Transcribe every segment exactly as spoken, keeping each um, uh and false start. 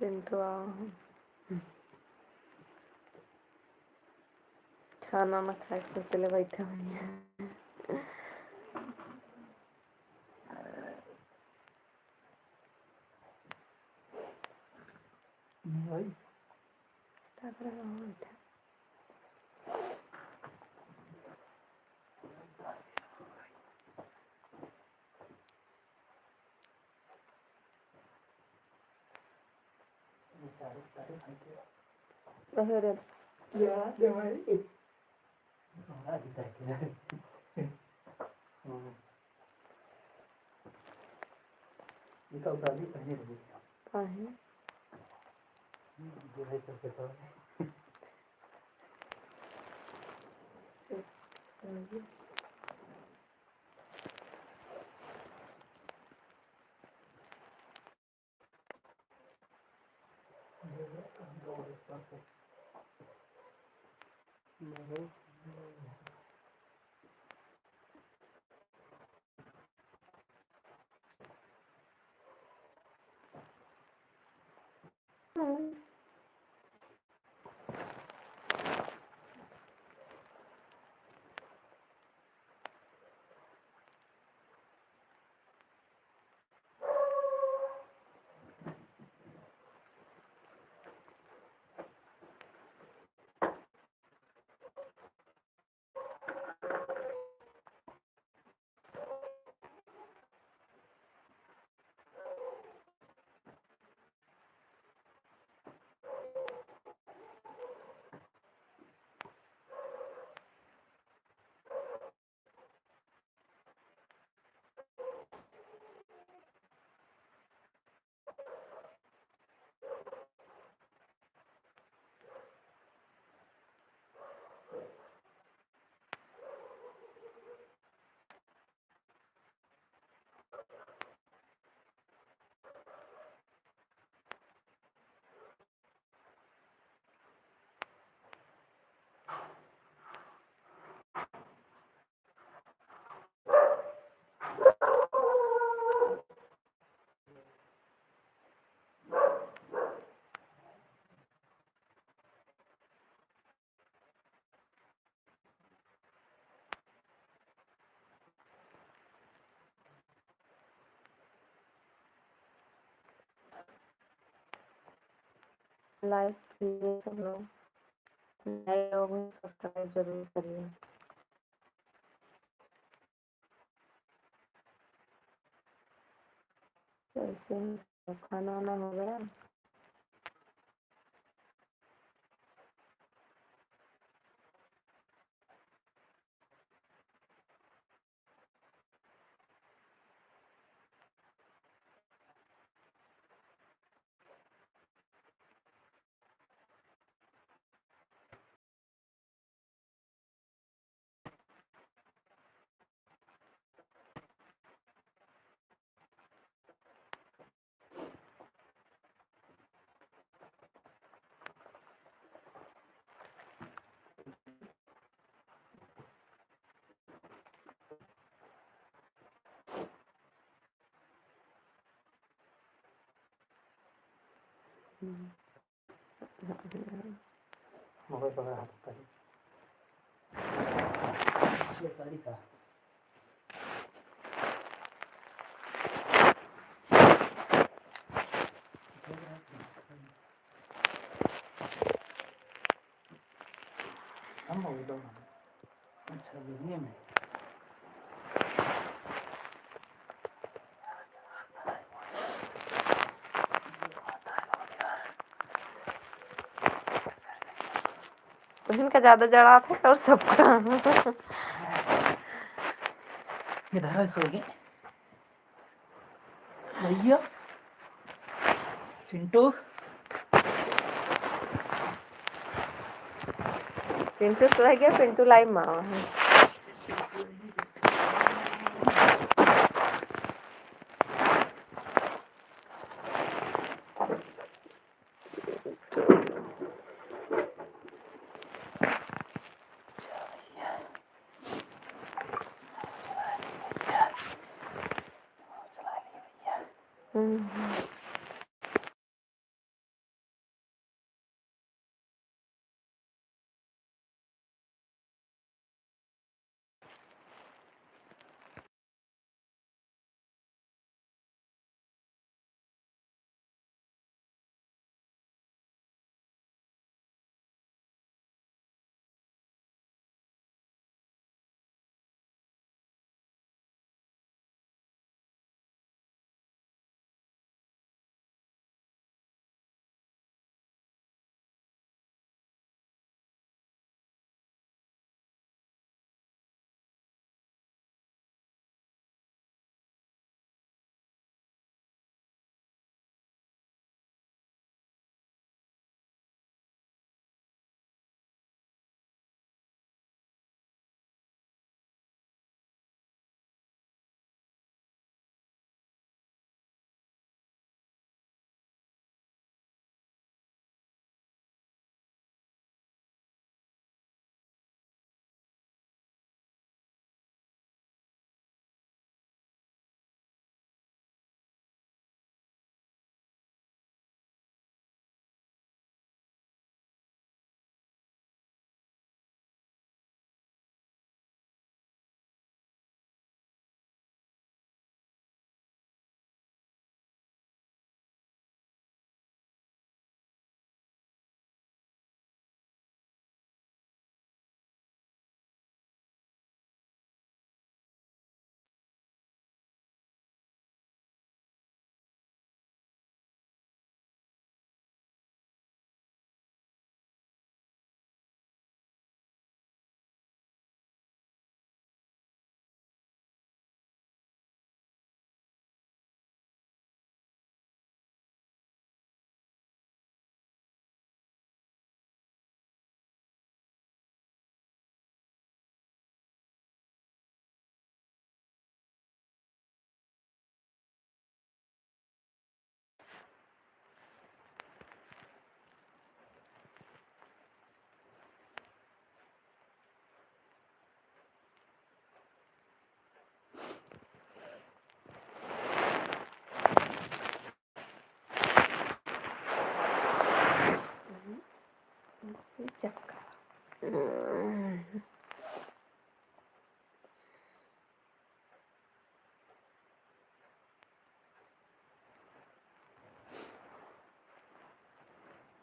पिंटुआ। खाना ना खाए के सोचले बैठा हुई है। नहीं भाई। टाकरा कहाँ बैठा? अरे। काहे? Like कीजिए सब लोग, नए लोग हैं, subscribe जरूर करिए। कैसे हैं सब? खाना वाना हो गया? मोबाइल पकड़ा हाथ पर। ये गाड़ी का। हम हो गए दोनों। अच्छा, ये में। उन्हीं का ज्यादा जड़ात है और सबका। इधर है, सो गए। भैया, चिंटू। चिंटू सो गया, पिंटू लाई मावा है। हम्म।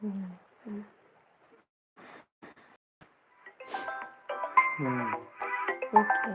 हम्म। ओके।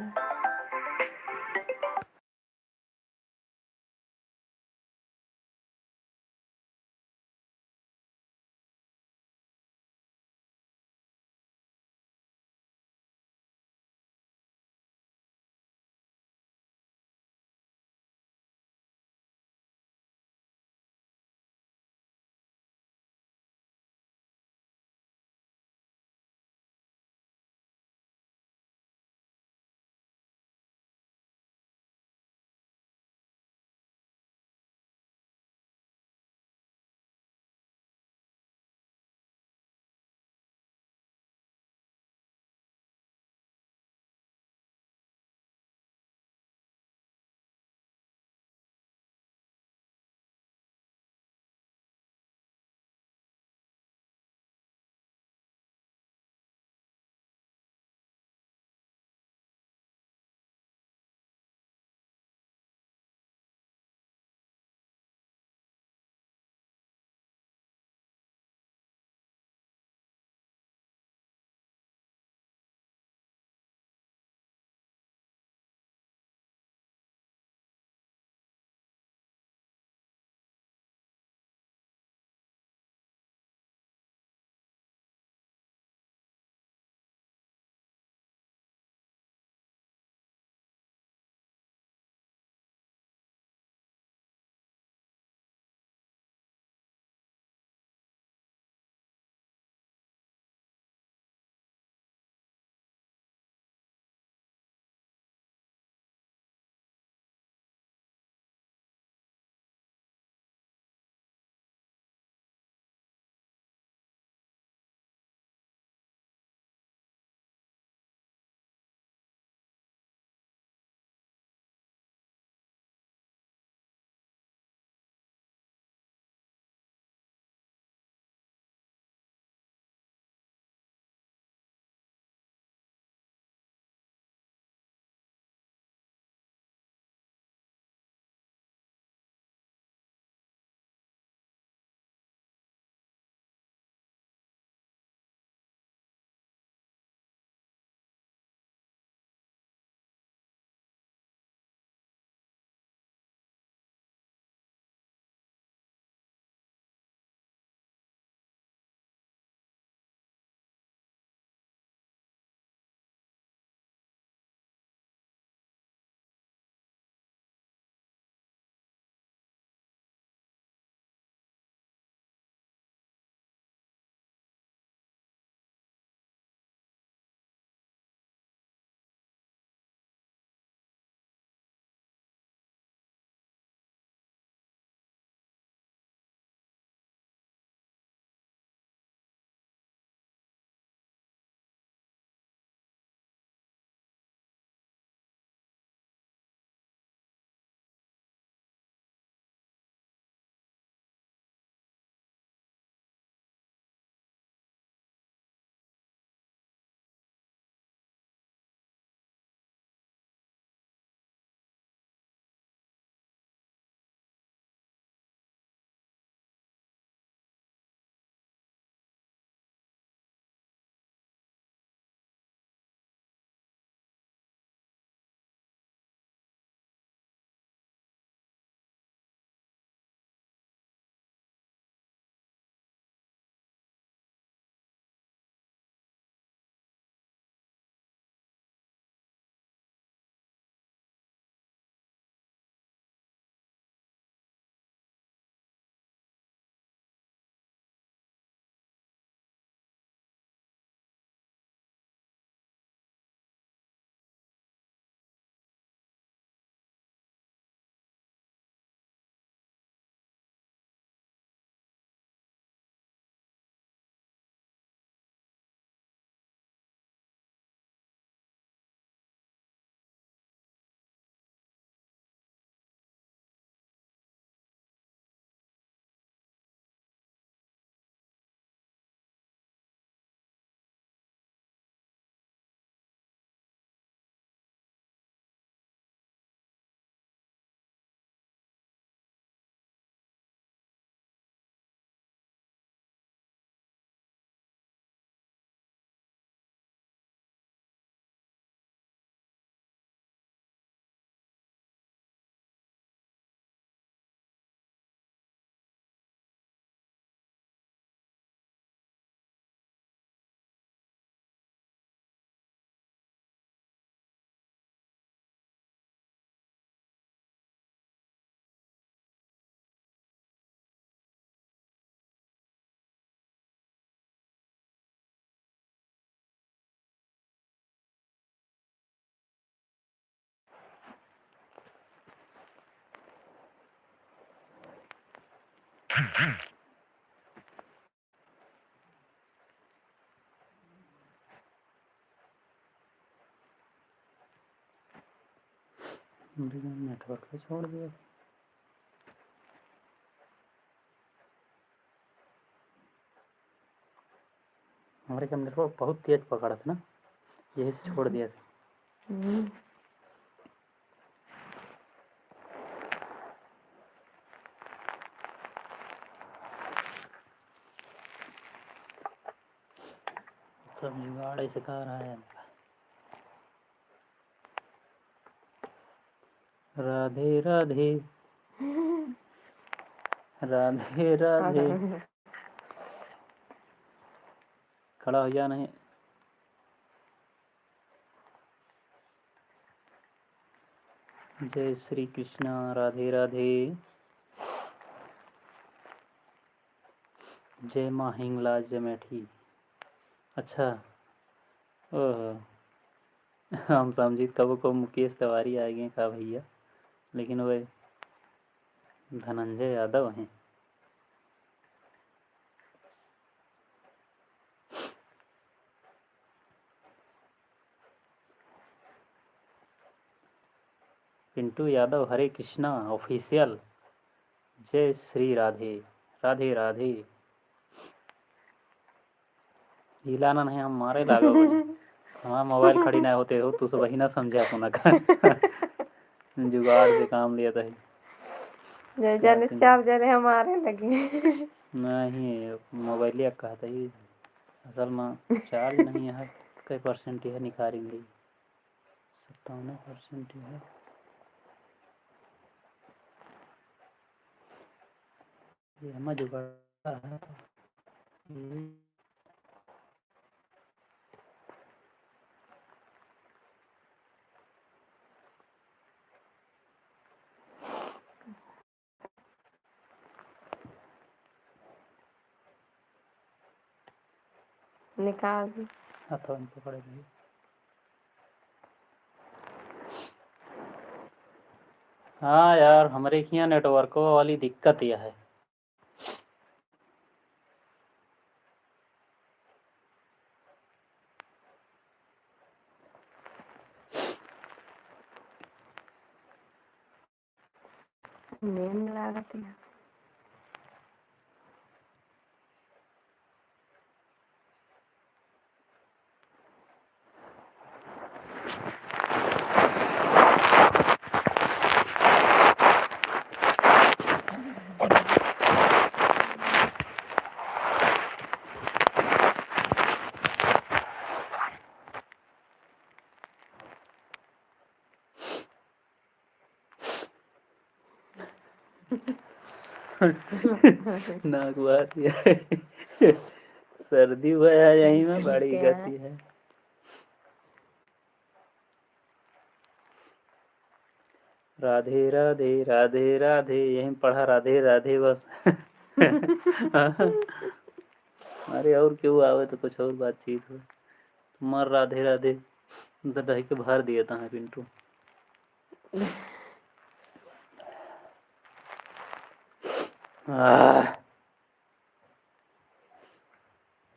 नेटवर्क पे छोड़ दिया। हमरे का नेटवर्क बहुत तेज पकड़त ना, यही से छोड़ दिया। हम्म। सब जुगाड़ ऐसे कर रहा है। राधे राधे। राधे राधे। खड़ा हो जा नहीं। जय श्री कृष्णा, राधे राधे। जय माँ हिंगलाज जमेठी। अच्छा, ओहो। हम समझित कबो को मुकेश तिवारी आ गए का भैया, लेकिन वह धनंजय यादव हैं। पिंटू यादव, हरे कृष्णा official, जय श्री राधे, राधे राधे। हिलाना नहीं, हम मारे लागो भाई। हमार मोबाइल खड़ी ना होते हो, तू सब वही ना समझा तू ना का। जुगाड़ से काम लिया था। जय जाने चार जने हमारे लगे। नहीं, मोबाइलिया कहता ही, असल में चार्ज नहीं है। कई परसेंट है निकालेंगे? सत्तावन परसेंट है। ये हमारा जुगाड़ है। निकाल दी। हाँ, तो इनको पड़ेगी। हाँ यार, हमरे हियाँ नेटवर्क वाली दिक्कत यह है। नींद लागत है। नाक बात ये। सर्दी भया यही में बड़ी गति है। राधे राधे, राधे राधे, यही पढ़ा राधे राधे बस। अरे और केहू आवे तो कुछ और बातचीत हो। तुम्हार राधे राधे दही के भर दिए तहाँ पिंटू। आह।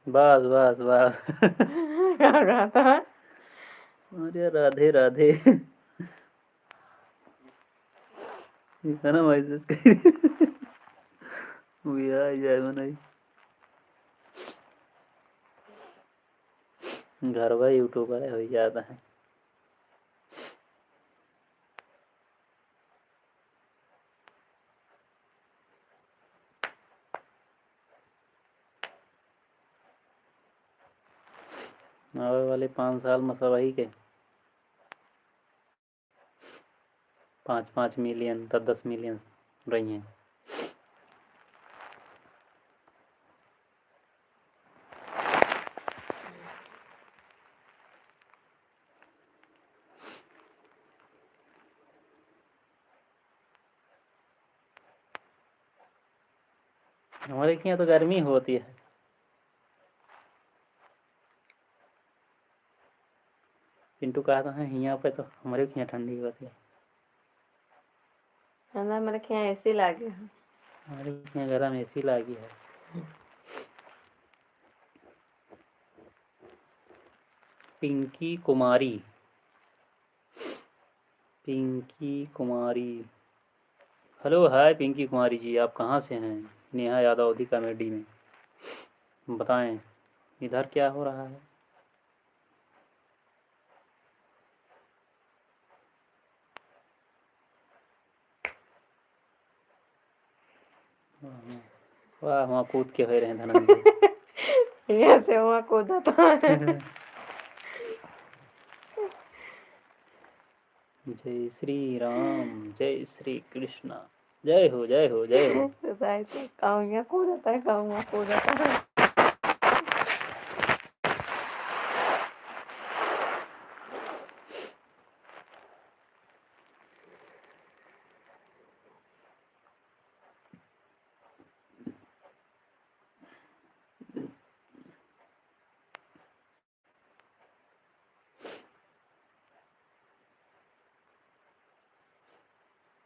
बस, बस, बस। का कहता है? अरे, राधे, राधे। इतना मैसेज कर। वो यार, जाए बनाई। घर भाई यूट्यूबर है, वही ज्यादा है। आवे वाले पाँच साल में सब वही के पाँच पाँच मिलियन, दस दस मिलियन रही हैं। हमारे के यहाँ तो गर्मी होती है। पिंटू कहता है, हियाँ पे तो हमारे के यहाँ ठंडी होती है। हमरा, हमरा के यहाँ एसी लागे है। हमारे यहाँ गरम एसी लागी है। पिंकी कुमारी, पिंकी कुमारी, हेलो, हाय पिंकी कुमारी जी, आप कहाँ से हैं? नेहा यादव अवधी कॉमेडी में बताएं, इधर क्या हो रहा है? वाह, वाह, वहाँ कूद के होए रहे धनंजय। यहाँ से वहाँ कूदा था। जय श्री राम, जय श्री कृष्णा, जय हो, जय हो, जय हो। बताए तो, कहूँ यहाँ कूदा था, कहूँ वहाँ कूदा था।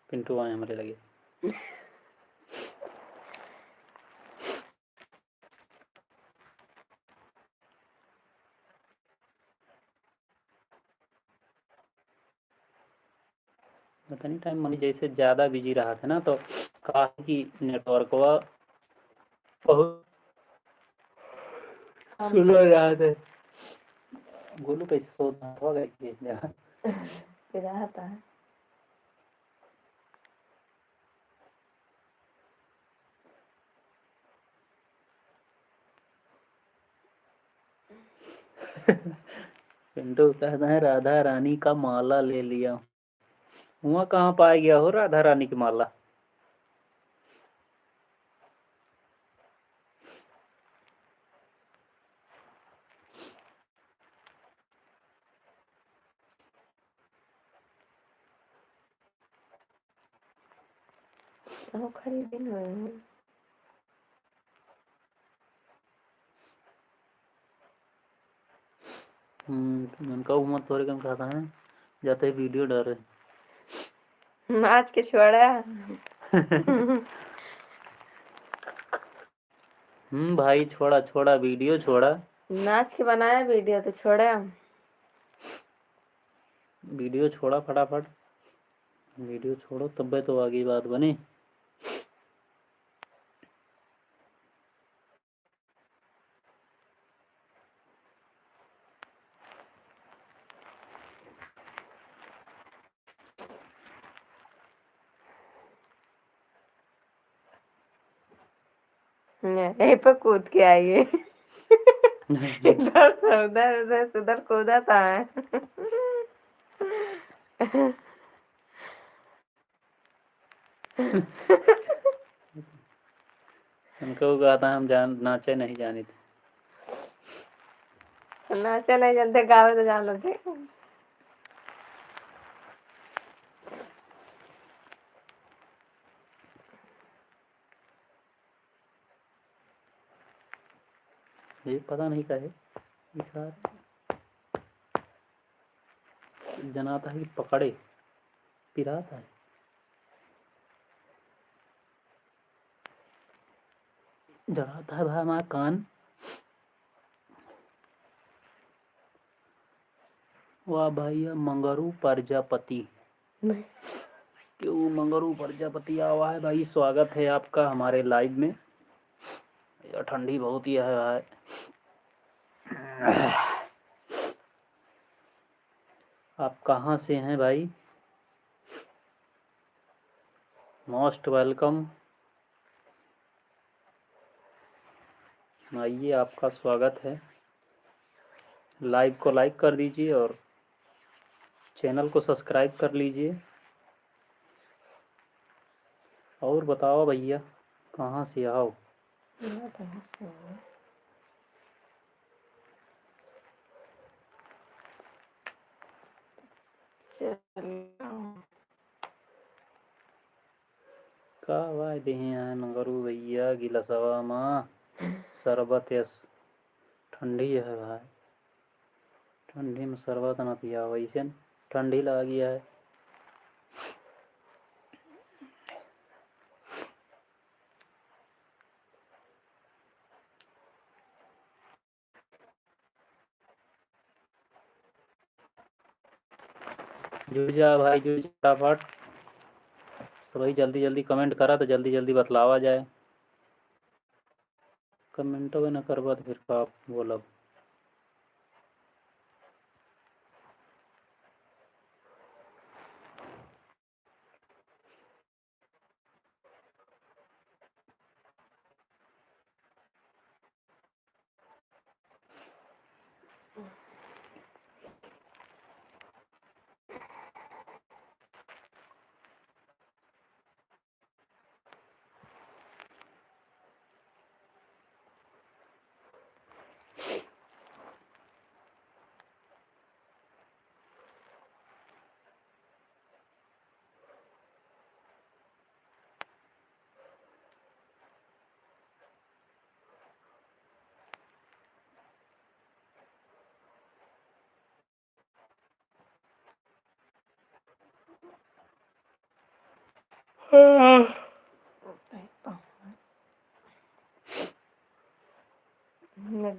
पिंटू आए हमरे लगे। पता नहीं टाइम मनी जैसे ज़्यादा बिजी रहा था ना, तो काहे कि नेटवर्कवा बहुत हाँ। स्लो रहा था। गोलू कैसे सोता होगा कि रहता है। पिंटू कहता है, "राधा रानी का माला ले लिया।" हुआं कहाँ पाए गया हो राधा रानी की माला? ओ, खरीदे न। हम्म, उनका उम्र तोरे कन कहता है, जाते ही वीडियो डाले। नाच के छोड़ा। हम्म, भाई, छोड़ा, छोड़ा, वीडियो छोड़ा। नाच के बनाया वीडियो तो छोड़ा। वीडियो छोड़ा फटाफट। वीडियो छोड़ो, तब्बे तो आगे बात बने। यहीं पे कूद के आई है। इधर से उधर, उधर से उधर कूदा था। उनको वो गाता हम जान, नाचे नहीं जानी थी। नाचे नहीं जानते, गावे तो जान लेते। ये पता नहीं का है, इशारा जनाता है कि पकड़े, पिराता है, जनाता है भाई हमारा कान। वाह भैया, मंगरू प्रजापति। क्यों मंगरू प्रजापति आवा है भाई, स्वागत है आपका हमारे लाइव में। यार ठंडी बहुत ही है भाई। आप कहाँ से हैं भाई? Most welcome। आइए, आपका स्वागत है। लाइव को लाइक कर दीजिए और चैनल को सब्सक्राइब कर लीजिए। और बताओ भैया, कहाँ से आओ? मैं कहाँ से आऊँ? चल। का वाय देहे हैं मंगरू भैया गिलसवा मा शरबत यस। ठंडी है भाई, ठंडी में शरबत ना पिया, वैसे न ठंडी लागी है। जुड़ जा भाई, जुड़ जा फटाफट। सबही जल्दी जल्दी comment करा तो जल्दी जल्दी बतलावा जाए। Commentवे न करबा तो फिर का बोलब?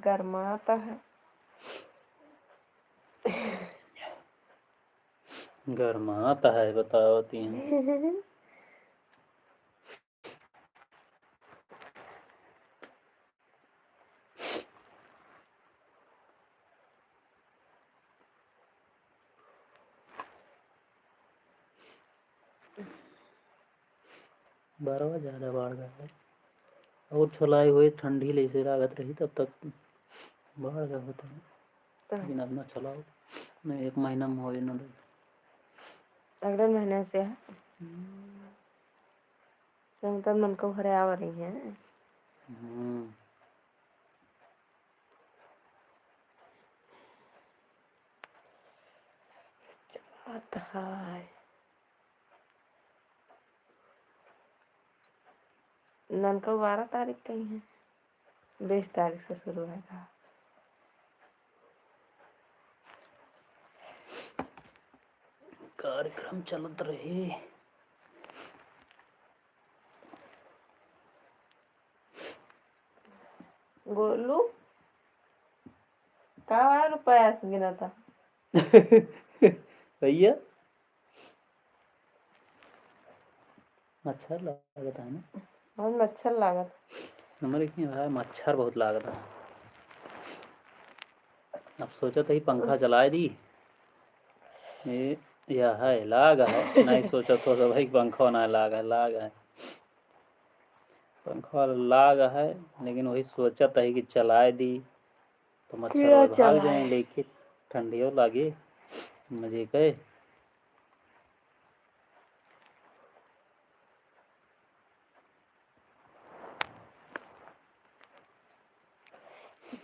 गरमाता है। गरमाता है, बतावत ही हैं। बरवा ज्यादा बाढ़ गया है। और छोलाई हुई, ठंडी ले से लागत रही, तब तक बाढ़ गया होता है। तो लेकिन अब ना छोलाओ, नहीं, एक महीना में हो ना। अगले महीने से है। हम्म। तो मतलब मन को घरे आवा रही है। हम्म। चलत है। ननका बारह तारीख का ही है, बीस तारीख से शुरू है था। कार्यक्रम चलत रहे। गोलू, का रुपया से गिना था? भैया, मच्छर लागत है ना? बहुत मच्छर लागत। हमरे के भाई मच्छर बहुत लागत है। अब सोचत ही पंखा चलाए दी। ये, यह है, लाग है। नहीं सोचत हो सब भाई, पंखा ना लाग है, लाग है। पंखा लाग है, लेकिन वही सोचत है कि चलाए दी, तो मच्छर किया भाग चलाए? जाए, लेके ठंडियो लागे, मजे के।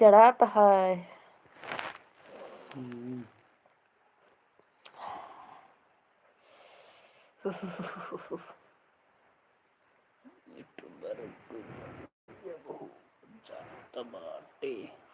चढ़ात है। हम्म। YouTuber, YouTuber, ये बहुत जानत बाटे।